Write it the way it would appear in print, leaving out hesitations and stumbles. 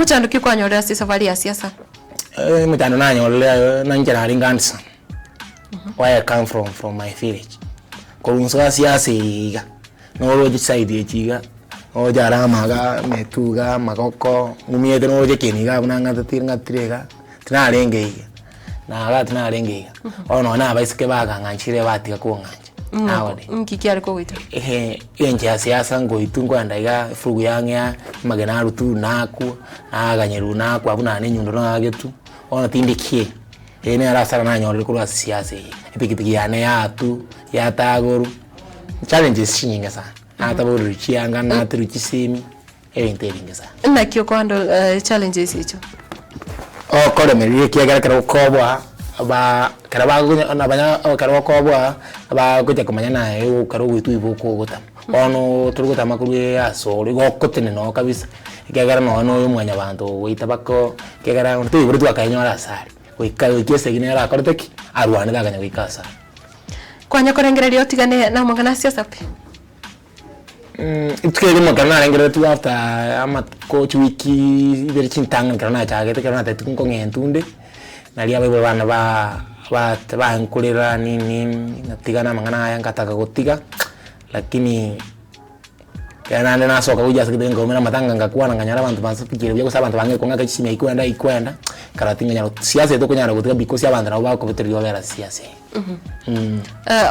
Mochando ki kwanyorire ase esafari ya siasa? Omochando nanyorire aye na inche narenge handsome, where I come from, from my village. Korwa inse ase siasa eye iga, noroche chiside echi iga, noroche are amaga, emetu iga, amagoko, ng'umiete noroche ekieni iga abwo nang'atete ng'atire iga, tinarenge iga, naga tinarenge iga. Bono nonye na abaiseke bakang'anchire batiga kong'ancha, nowadays. Nki kiare kogoita? Ehe, enchera ya siasa ngoitwa nkoenda iga efurugu yang'ea, amagena arutwa nakwo, naganyerwa nakwa buna naende enyundo nagetwa, bono tindi ki, eye nere hasara nanyorire korwa ase siasa eye, epikipiki yane yatwa, yatagorwa, challenges chinyinge sana, nataborerwe chianga, naterwe chisemi, ebinto ebinge sana. Naki okohandle challenges echio? Okoremereria ekiagera ekero okoboa ba ekero bagonya nabanya ekero okoboa bagocha komanya naye ekero ogoitwa igo okogotama. Bono tori gotama korwa ase ore igo ogotenena oo kabisa, ekiagera nonye na oyo mwanyabanto ogoita bako ekiagera onde toiboretwe akaenyora ase aria, goika goika esegi nere akorete ki? Arwanete akanya goika ase aria. Kwanya korengereria otigane na amang'ana a siasa pi? Rituko erimo ekero narengereretigwe after amatuko chiwiki ibere chintang'ani ekero nachagete ekero natebetiwe nkong'enta onde, naria abaibori bane ba ba bankorera nini ngatigana amang'ana aya ngataka gotiga, lakini ekero naende nasoka gochia ase egetebe nkaumera amatanga ngakwana nkanyora abanto bansapichire buya gose abanto bang'ee kong'aka chisimi aye kwenda aye kwenda, nkarora tinganyara siasa eye tokonyara gotiga because abanto nabo bakobetereria babere ase siasa eye.